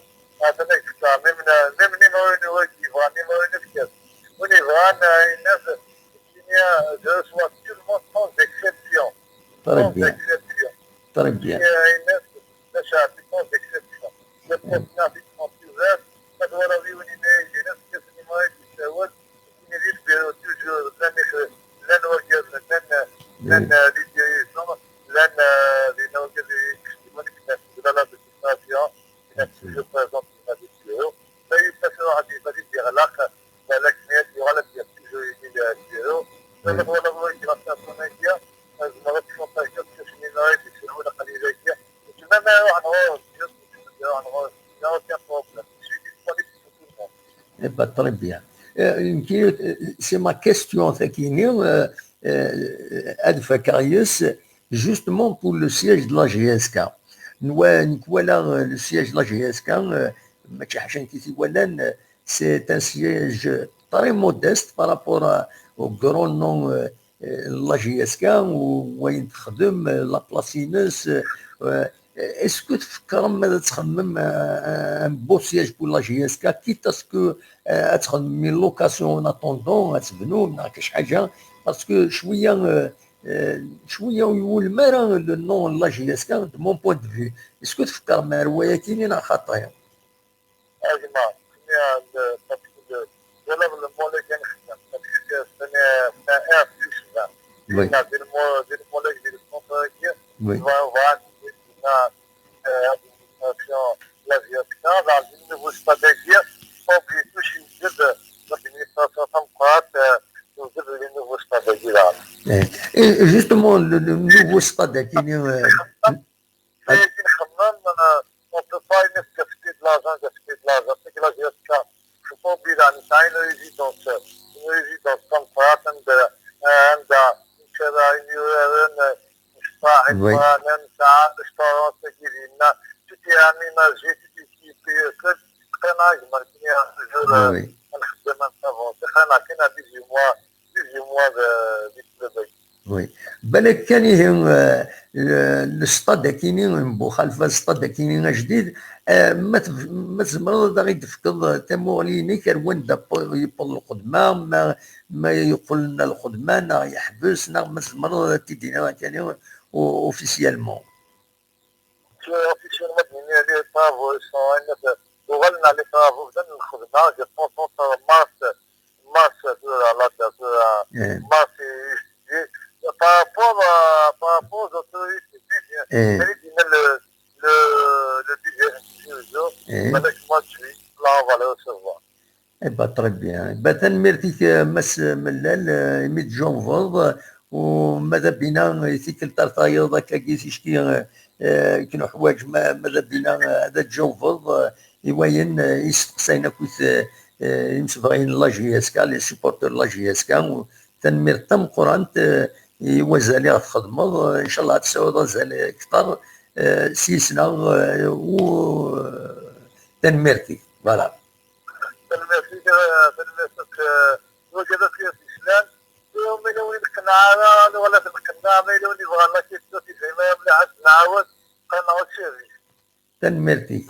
atan ad k-fkeɣ même, même numéro-inu wagi, yebɣa numéro-inu, efk-as. Win yebɣan, euh, yenna-s, je reçois tout le monde sans exception. Très bien. Sans exception. Très bien. Et, euh, yenna-s, d acaɛbi sans exception. Yal tassna fi trente-huit, ma twalaḍ yiwen yenna-yi-d, yenna-s, efk-as numéro-ik, yessawel, yini di lbiru toujours, llan ix-, llan wagad, llan, llan, euh, les dirigeants, llan, euh, dinna wagad i yexdimen, llan de la l'administration, llan toujours présents dinna di lbiru. Ma yella kra waḥed yebɣa ad d-yeɣleq, balak mi ad yuɣal ad d-yaf toujours yili di lbiru. Ma twalaḍ wagi ɣef telefun-agi, tzemreḍ ad tkuntaktiḍ, efk-as numéro-ik, yessawel, aql-i dagi. Même, euh, ruḥen ɣur-s, ruḥen ɣur-s, il y a aucun problème. Je suis disponible pour tout le monde. Eh ben, très bien. Euh, une qui-, euh, c'est ma question, tagi-nni, euh, euh, ad fakeɣ yes, justement pour le siège de la J S K. Nwa-, nekk walaɣ, euh, le siège de la J S K, euh, mačči ḥaca nekk i t-iwalan, euh, c'est un siège très modeste par rapport à, au grand nom, euh, euh, la J S K, ou wayen texdem, euh, la place-ines, euh, est-ce que tfekrem ad txedmem, euh, un beau siège pour la J S K, quitte à ce que, euh, ad txedmem une location en attendant, ad tebnum, neɣ kac ḥaǧa, parce que cwiya, euh, euh, cwiya ur iwulem ara le nom n la J S K, de mon point de vue. Est-ce que tfekrem ar wayagi neɣ xaṭi? A gma, tenniḍ-d, parce que twalaḍ le mot-agi nxeddem, parce que c'est un, c'est un R plus vingt. Oui. Dinna, di lmo-, di lmolek, di lkontra-agi, oui, bɣa, bɣa, dinna, euh, administration, la J S K, daɣ di nouveau stade-agi, obligé tout, yebded, l'administration tameqqrant, euh, tebded di nouveau stade-agi daɣ. Eh, et justement, le, le nouveau stade-agi, euh, Ayagi nxemmem, euh, on peut pas, il faut gaspiller de l'argent, gaspiller de l'argent. C'est que la J S K, faut pas oublier, là, on a une résidence, euh, une résidence comme ça, anda, euh, anda, nečča imyuraren, euh, nečča, oui, imɣanen, nesɛa restaurant, tagi dinna, tout est aménagé, tout est équipé, euh, c'est, c'est un argument qui est toujours, euh, oui, à nxeddem, à avancer. C'est un, c'est un dix-huit mois, dix-huit mois de, de club. Oui. Balak kan ihi, euh, le, le stade akini n Buxalfa, stade akini ajdid, euh, ma tef-, ma tzemreḍ ad aɣ-d-tefkeḍ, euh, tamuɣli-inek ar wanda p-, yewweḍ lxedma, ma, ma yeqqel lxedma, neɣ yeḥbes, neɣ ma tzemreḍ ad t-id-tiniḍ akani o-, officiellement. Officiellement, d-nini les travaux, ils sont, uɣalen les travaux, bdan lxedma, je pense, entre mars, mars, tura, la date, tura, eh, mars et juillet. Par rapport à, par rapport aux autorités, eh, le, le, le budget, eh, avec moi, tu, là, on va le recevoir. Eh ben, très bien. Eh ben, tanemmirt-ik, eh, Mass Mellal, eh, imi d-tjumveḍ, eh, u ma d abina, eh, i tikkelt ar tayeḍ akkagi ticki, eh, eh, akken uḥwaǧ, ma, ma d abina, eh, ad d-tjumveḍ, eh, i wayen, eh, isteqsayen akkit, eh, eh, imsebɣiyen n la J S K, les supporters n la J S K, u tanemmirt tameqqrant, eh, i wazal i ɣ-txedmeḍ, eh, incallah ad tesɛuḍ azal kter, eh, s yis-neɣ, eh, u, eh, tanemmirt-ik. Voilà. Tanemmirt-ik, eh, tanemmirt-ik, eh, wagi d acu i yeslan. Ma yella win ur nqenneɛ ara, nuɣal ad t-nqenneɛ. Ma yella win yebɣan la question, Tanemmirt-ik.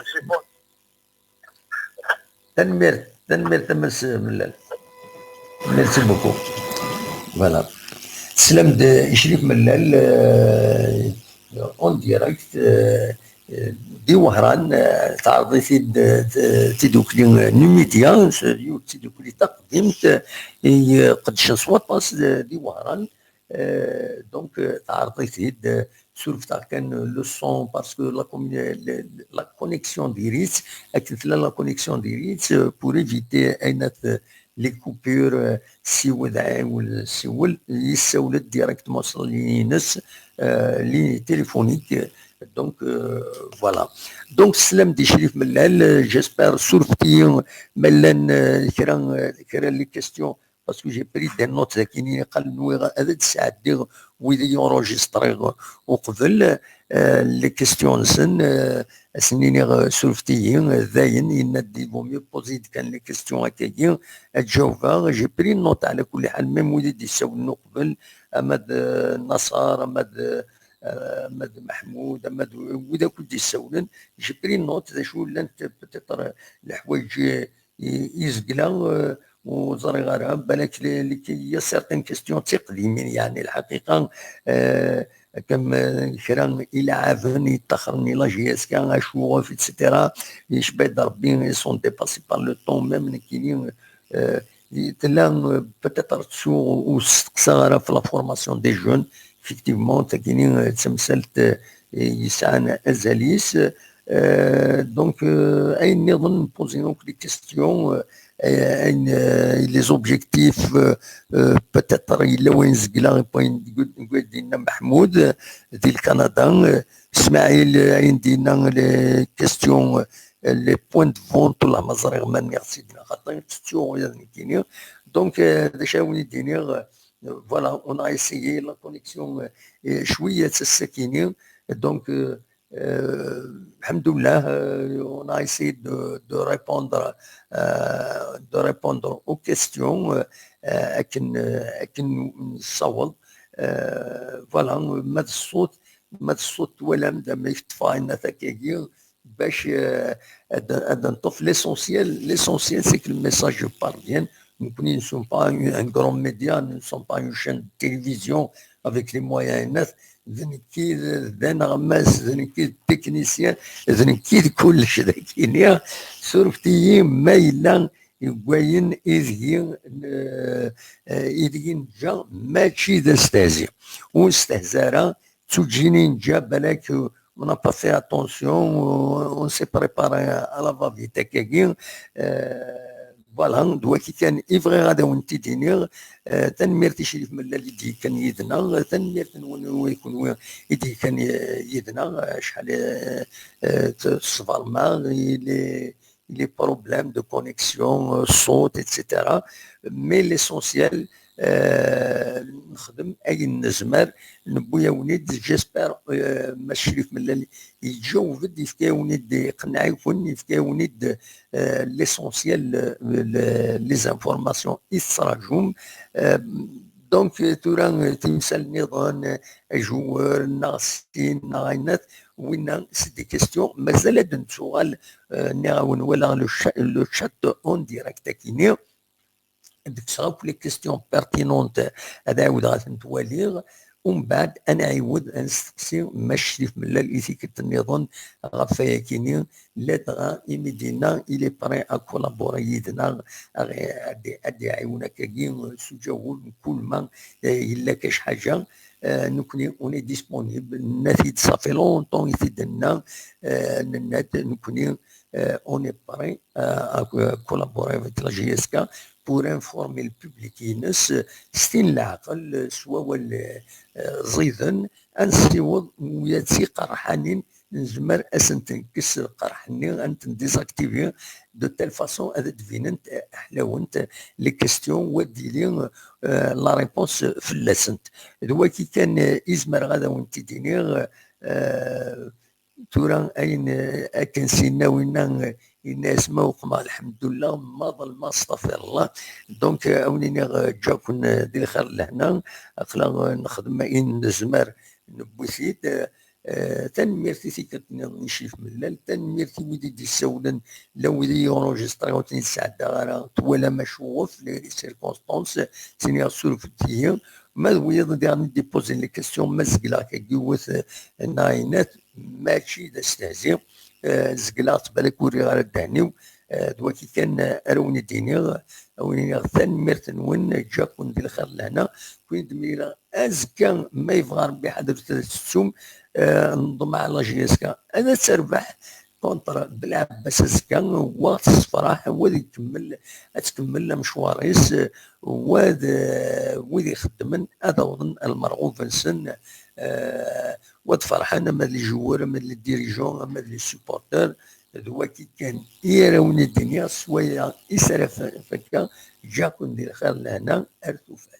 Tanemmirt, tanemmirt a Mass Mellal. Merci beaucoup. Voilà. Teslam-d i Crif Mellal, euh, en direct, euh, euh, di Wehran, euh, teɛreḍ-it-id, euh, t-, tidukli, euh, Numidia, s-, yiwet tidukli taqdimt, euh, i, euh, qeddcen s waṭas, euh, di Wehran. Euh, donc, euh, teɛreḍ-it-id, euh, surfet-aɣ kan le son, parce que la commu-, le, la connexion diri-tt, akken tella la connexion diri-tt, euh, pour éviter ayen at, euh, les coupures, euh, siwel, ɛiwel, siwel, yessawel-d directement s la ligne-ines, euh, ligne téléphonique, euh, donc, euh, voilà. Donc, teslam-d i Crif Mellal, euh, j'espère, surfet-iyi ma llan, euh, kra, euh, kra les questions, parce que j'ai pris des notes, lakin ilaq ad nwiɣ ad d-sɛeddiɣ wid i enregistriɣ uqbel, euh, les questions-nsen, euh, ad sen-iniɣ, euh, surfet-iyi, euh, dayen, yenna-d, il vaut mieux poser-d kan les questions akkagi, ad jawbeɣ, j'ai pris note, ɛla kulli ḥal, même wid i d-yessawlen uqbel, ama d, euh, Naṣer, ama d, euh, ama d Maḥmud, ama d wid akk i d-yessawlen, j'ai pris note d acu llant peut-être, euh, leḥwayeǧ i, i zegleɣ, euh, ur ẓriɣ ara, balak les, les, il y a certaines questions d tiqdimin, yeɛni lḥaqiqa, euh, comme, euh, kra n ileɛɛaben yeṭṭaxren i la J S K, acu ɣef, et cetera. Yecba-d Rebbi, ils sont dépassés par le temps, même nekkini, euh, tella, euh, peut-être ttu ur steqsaɣ ara ɣef la formation des jeunes, effectivement, tagini, euh, d tamsalt, euh, yesɛan azal-is. Euh, donc, euh, ayen nniḍen, poser donc les questions, euh, ayen, euh, les objectifs, euh, euh, peut-être yella wayen zegleɣ, wayen d-yenna Maḥmud, euh, di le Canada, euh, Smaɛil, euh, ayen d-yenna les questions, euh, les points de vente, la ma ẓriɣ ma nniɣ-tt-id neɣ xaṭi, tettuɣ ula d nekkini. Donc, euh, d acu ara wen-id-iniɣ, euh, voilà, on a essayé la connexion, euh, et cwiya d tassakini. Donc, euh, euh, alhamdoulilah, euh, on a essayé de, de répondre, euh, de répondre aux questions, euh, euh, akken, euh, akken nessaweḍ. Euh, voilà, ma d ṣṣut, ma d ṣṣut twalam-d amek ṭṭfeɣ ayen akkagi, bac, euh, ad, ad neṭṭef l'essentiel. L'essentiel, c'est que le message parvienne. Nous ne sommes pas un, un grand média, nous ne sommes pas une chaîne de télévision avec les moyens. D nekk i d, d aneɣmas, d nekk i d technicien, d nekk i d kullec dagini. Surfet-iyi ma yella deg wayen ideg, euh, euh, ideg neǧǧa, mačči d astehzi. Ur nestehza ara, d tuǧǧinin neǧǧa, balak, euh, on n'a pas fait attention, on, on s'est préparé à la va-vite akkagi. Euh, voilà, d waki kan i bɣiɣ ad awen-t-id-iniɣ. Euh, tanemmirt i Crif Mellal i d-yekkan yid-neɣ, tanemmirt-nwen i kunwi i d-yekkan, euh, yid-neɣ, acḥal, euh, euh, t-, ṣṣber-nneɣ, il est les problèmes de connexion, euh, ṣṣut, et cetera. Mais l'essentiel, euh, nexdem ayen nezmer, newwi-awen-id, j'espère, euh, Mass Crif Mellal iǧaweb-d, yefka-awen-id, iqenneɛ-iken, yefka-awen-id, euh, l'essentiel, euh, le, les informations i tettraǧum. Euh, donc, euh, tura, euh, timsal nniḍen, euh, ajuwer, neɣ sin, neɣ aynat, winna, c'est des questions. Mazal ad nettuɣal, euh, nniɣ-awen, walaɣ le cha-, le chat en direct akini. Ad kkseɣ akk les questions pertinentes, ad ɛiwdeɣ ad tent-waliɣ. Umbeɛd, ad nɛiwed ad nesteqsi Mass Crif Mellal i tikkelt nniḍen ɣef wayakini, ladɣa imi d-yenna il est prêt à collaborer yid-neɣ, ad, ad, ad iɛiwen akkagi s uǧaweb, kul ma, eh, yella kac ḥaǧa. Euh, nekkni, on est disponible. Nenna-t-id, ça fait longtemps i t-id-nenna, euh, nenna-t, nekkni, euh, on est prêt, euh, à, euh, collaborer avec la J S K pour informer le public-ines, euh, s tin leɛqel, euh, s wawal, euh, euh, ẓiden, ad nessiweḍ wid i d tiqerḥanin, nezmer ad sent-nekkes lqerḥ-nni, ad ten-désactiver, de telle façon ad d-binent, eh, ḥlawent, eh, les questions, u ad d-tili, eh, la réponse fell-asent. D waki kan, eh, i zemreɣ ad awen-t-id-iniɣ, eh, tura ayen, eh, akken s-yenna winna, eh, yenna-as ma uqmeɣ lḥemdullah, ma ḍelmeɣ astaɣfirullah. Donc, eh, ad wen-iniɣ, eh, ǧǧa-ken, eh, di lxir d lehna, aql-aɣ, eh, nexdem ayen nezmer, newwi-t-id, eh, Tanemmirt i tikkelt nniḍen i Ccix Mellal, tanemmirt i wid i d-issawlen, la wid i yunreǧistriɣ ur ten-id-sɛeddaɣ ara, twalam acuɣef, les circonstances, ttiniɣ surfet-iyi, ma d wiyaḍ i d-iɣen i d-ippozen les questions, ma zegleɣ akka yiwet neɣ ayenat, mačči d astehzi, zegleɣ-tt balak ur rriɣ ara ddehn-iw, d waki kan ara wen-id-iniɣ, a wen-iniɣ tanemmirt-nwen, ǧǧa-ken di lxir d lehna, ken-id-mlileɣ azekka, ma yebɣa Rebbi ḥadret ad tettum, nḍem ɛla J S K ad terbeḥ contre Belɛebbas azekka, wa tessefraḥ, wa ad ikemmel, ad tkemmel amecwar-is, wa d wid ixeddmen ad awḍen lmerɣub-nsen, wa ad ferḥen ama d les joueurs, ama d les dirigeants, ama d les supporters, d waki kan i ara wen-id-iniɣ s waya i s ara fakkeɣ, ǧǧa-ken di lxir lehna ar tufat.